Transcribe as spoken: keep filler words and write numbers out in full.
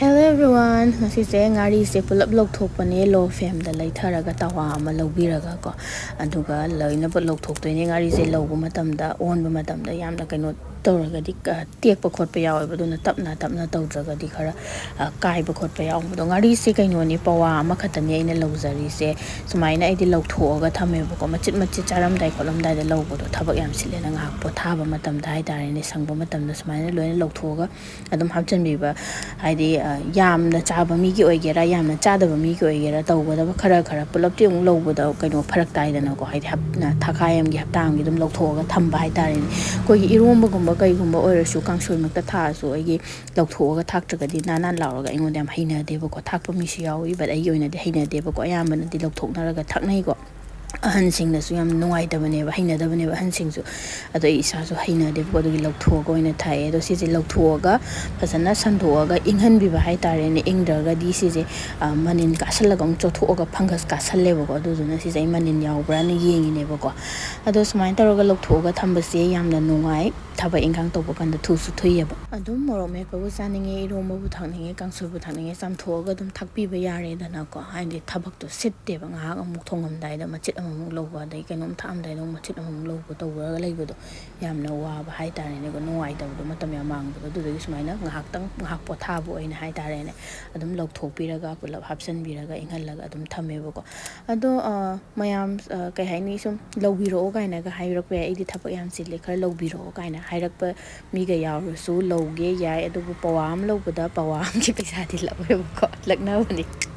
Hello everyone, ꯉꯁꯤꯁꯦ ꯉꯥꯔꯤꯁꯦ ꯄꯨꯂꯞ ꯂꯧꯊꯣꯛꯄꯅꯦ, ꯂꯣ ꯐ꯭ꯂꯦꯝꯗ ꯂꯩꯊꯔꯒ ꯇꯋꯥ ꯑꯃ ꯂꯧꯕꯤꯔꯒꯀꯣ, ꯑꯗꯨꯒ ꯂꯣꯏꯅꯃꯛ ꯂꯧꯊꯣꯛꯇꯣꯏꯅꯦ꯫ ꯉꯥꯔꯤꯁꯦ ꯂꯧꯕ ꯃꯇꯝꯗ, ꯑꯣꯟꯕ ꯃꯇꯝꯗ ꯌꯥꯝꯅ ꯀꯩꯅꯣ ꯇꯧꯔꯒꯗꯤ, ꯑ, ꯇꯦꯛꯄ ꯈꯣꯠꯄ ꯌꯥꯎꯋꯦꯕ꯫ ꯑꯗꯨꯅ ꯇꯞꯅ ꯇꯞꯅ ꯇꯧꯗ꯭ꯔꯒꯗꯤ ꯈꯔ, ꯑ, ꯀꯥꯏꯕ ꯈꯣꯠꯄ ꯌꯥꯎꯕꯗꯣ꯫ ꯉꯥꯔꯤꯁꯦ ꯀꯩꯅꯣꯅꯤ, ꯄꯋꯥ ꯑꯃꯈꯛꯇꯅꯤ ꯑꯩꯅ ꯂꯧꯖꯔꯤꯁꯦ꯫ ꯁꯨꯃꯥꯏꯅ ꯑꯩꯗꯤ ꯂꯧꯊꯣꯛꯑꯒ ꯊꯝꯃꯦꯕꯀꯣ꯫ ꯃꯆꯤꯠ ꯃꯆꯤꯠ ꯆꯥꯔꯝꯗꯥꯏ ꯈꯣꯠꯂꯝꯗꯥꯏꯗ ꯂꯧꯕꯗꯣ ꯊꯕꯛ ꯌꯥꯝ ꯁꯤꯜꯂꯦꯅ, ꯉꯥꯏꯍꯥꯛ ꯄꯣꯊꯥꯕ ꯃꯇꯝꯗ ꯍꯥꯏꯇꯥꯔꯦꯅꯦ, ꯁꯪꯕ ꯃꯇꯝꯗ ꯁꯨꯃꯥꯏꯅ ꯂꯣꯏꯅ ꯂꯧꯊꯣꯛꯑꯒ ꯑꯗꯨꯝ ꯍꯥꯞꯆꯤꯟꯕꯤꯕ꯫ ꯍꯥꯏꯗꯤ, ꯑ, ꯌꯥꯝꯅ ꯆꯥꯕ ꯃꯤꯒꯤ ꯑꯣꯏꯒꯦꯔꯥ, ꯌꯥꯝꯅ ꯆꯥꯗꯕ ꯃꯤꯒꯤ ꯑꯣꯏꯒꯦꯔꯥ, ꯇꯧꯒꯗꯕ ꯈꯔ ꯈꯔ ꯄꯨꯂꯞꯇꯤ ꯑꯃꯨꯛ ꯂꯧꯕꯗ ꯀꯩꯅꯣ ꯐꯔꯛ ꯇꯥꯏꯗꯅꯀꯣ꯫ ꯍꯥꯏꯗꯤ ꯍꯞ-, ꯊꯥꯈꯥꯏ ꯑꯃꯒꯤ, ꯍꯞꯇꯥ ꯑꯃꯒꯤ ꯑꯗꯨꯝ ꯂꯧꯊꯣꯛꯑꯒ ꯊꯝꯕ ꯍꯥꯏꯇꯥꯔꯦꯅꯦ꯫ ꯑꯩꯈꯣꯏꯒꯤ ꯏꯔꯣꯝꯕꯒꯨꯝꯕ ꯀꯩꯒꯨꯝꯕ ꯑꯣꯏꯔꯁꯨ, ꯀꯥꯡꯁꯣꯏꯃꯛꯇ ꯊꯥꯛꯑꯁꯨ, ꯑꯩꯒꯤ ꯂꯧꯊꯣꯛꯑꯒ ꯊꯥꯛꯇ꯭ꯔꯒꯗꯤ ꯅꯥꯟ ꯅꯥꯟ ꯂꯥꯎꯔꯒ ꯑꯩꯉꯣꯟꯗ ꯌꯥꯝ ꯍꯩꯅꯗꯦꯕꯀꯣ꯫ ꯊꯥꯛꯄ ꯃꯤꯁꯨ ꯌꯥꯎꯏ, but ꯑꯩꯒꯤ ꯑꯣꯏꯅꯗꯤ ꯍꯩꯅꯗꯦꯕꯀꯣ꯫ ꯑꯌꯥꯝꯕꯅꯗꯤ ꯂꯧꯊꯣꯛꯅꯔꯒ ꯊꯥꯛꯅꯩꯀꯣ꯫ ꯑꯍꯟꯁꯤꯡꯅꯁꯨ ꯌꯥꯝ ꯅꯨꯡꯉꯥꯏꯇꯕꯅꯦꯕ, ꯍꯩꯅꯗꯕꯅꯦꯕ ꯑꯍꯟꯁꯤꯡꯁꯨ꯫ ꯑꯗꯣ ꯑꯩ ꯏꯁꯥꯁꯨ ꯍꯩꯅꯗꯦꯕꯀꯣ, ꯑꯗꯨꯒꯤ ꯂꯧꯊꯣꯛꯑꯒ ꯑꯣꯏꯅ ꯊꯥꯛꯑꯦ꯫ ꯑꯗꯣ ꯁꯤꯁꯦ ꯂꯧꯊꯣꯛꯑꯒ ꯐꯖꯅ ꯁꯟꯗꯣꯛꯑꯒ ꯏꯪꯍꯟꯕꯤꯕ ꯍꯥꯏꯇꯥꯔꯦꯅꯦ꯫ ꯏꯪꯗ꯭ꯔꯒꯗꯤ ꯁꯤꯁꯦ, ꯑ, ꯃꯅꯤꯟ ꯀꯥꯁꯜꯂꯒ ꯑꯃꯨꯛ ꯆꯣꯠꯊꯣꯛꯑꯒ fungus ꯀꯥꯁꯜꯂꯦꯕꯀꯣ꯫ ꯑꯗꯨꯗꯨꯅ ꯁꯤꯁꯦ ꯑꯩ ꯃꯅꯤꯟ ꯌꯥꯎꯕ꯭ꯔꯥꯅ ꯌꯦꯡꯉꯤꯅꯦꯕꯀꯣ꯫ ꯑꯗꯣ ꯁꯨꯃꯥꯏꯅ ꯇꯧꯔꯒ ꯂꯧꯊꯣꯛꯑꯒ ꯊꯝꯕꯁꯦ ꯌꯥꯝꯅ ꯅꯨꯡꯉꯥꯏ꯫ ꯊꯕꯛ ꯏꯟꯈꯥꯡ ꯇꯧꯕ ꯀꯥꯟꯗ ꯊꯨꯁꯨ ꯊꯨꯏꯌꯦꯕ꯫ ꯑꯗꯨꯝ ꯃꯣꯔꯣꯛ ꯃꯦꯠꯄꯕꯨ ꯆꯥꯅꯤꯡꯉꯦ, ꯏꯔꯣꯝꯕꯕꯨ ꯊꯥꯛꯅꯤꯡꯉꯦ, ꯆꯝꯊꯣꯛꯑꯒ ꯑꯗꯨꯝ ꯊꯥꯛꯄꯤꯕ ꯌꯥꯔꯦꯗꯅꯀꯣ꯫ ꯍꯥꯏꯗꯤ ꯊꯕꯛꯇꯣ ꯁꯤꯠꯇꯦꯕ, ꯉꯥꯏꯍꯥꯛ ꯑꯃꯨꯛ ꯊꯣꯡꯉꯝꯗꯥꯏꯗ ꯃꯆꯤꯠ ꯑꯃꯃꯨꯛ ꯂꯧꯕ, ꯑꯗꯩ ꯀꯩꯅꯣꯝ ꯊꯥꯛꯑꯝꯗꯥꯏꯗ ꯑꯃꯨꯛ ꯃꯆꯤꯠ ꯑꯃꯃꯨꯛ ꯂꯧꯕ ꯇꯧꯔꯒ ꯂꯩꯕꯗꯣ ꯌꯥꯝꯅ ꯋꯥꯕ ꯍꯥꯏꯇꯥꯔꯦꯅꯦꯀꯣ, ꯅꯨꯡꯉꯥꯏꯇꯕꯗꯣ, ꯃꯇꯝ ꯌꯥꯝ ꯃꯥꯡꯕꯗꯣ꯫ ꯑꯗꯨꯗꯨꯒꯤ ꯁꯨꯃꯥꯏꯅ ꯉꯥꯏꯍꯥꯛꯇꯪ, ꯉꯥꯏꯍꯥꯛ ꯄꯣꯊꯥꯕ ꯑꯣꯏꯅ ꯍꯥꯏꯇꯥꯔꯦꯅꯦ, ꯑꯗꯨꯝ ꯂꯧꯊꯣꯛꯄꯤꯔꯒ ꯄꯨꯂꯞ ꯍꯥꯞꯆꯤꯟꯕꯤꯔꯒ ꯏꯪꯍꯜꯂꯒ ꯑꯗꯨꯝ ꯊꯝꯃꯦꯕꯀꯣ꯫ ꯑꯗꯣ, ꯑ, ꯃꯌꯥꯝ, ꯑ, ꯀꯩ ꯍꯥꯏꯅꯤ, ꯁꯨꯝ ꯂꯧꯕꯤꯔꯛꯑꯣ ꯀꯥꯏꯅꯒ ꯍꯥꯏꯕꯤꯔꯛꯄ ꯌꯥꯏ꯫ "ꯑꯩꯗꯤ ꯊꯕꯛ ꯌꯥꯝ ꯆꯤꯜꯂꯦ, ꯈꯔ ꯂꯧꯕꯤꯔꯛꯑꯣ" ꯀꯥꯏꯅ ꯍꯥꯏꯔꯛꯄ ꯃꯤꯒ ꯌꯥꯎꯔꯁꯨ ꯂꯧꯒꯦ ꯌꯥꯏ꯫ ꯑꯗꯨꯕꯨ ꯄꯋꯥ ꯑꯃ ꯂꯧꯕꯗ ꯄꯋꯥ ꯑꯃꯒꯤ ꯄꯩꯁꯥꯗꯤ ꯂꯧꯋꯦꯕꯀꯣ, ꯂꯛꯅꯕꯅꯤ꯫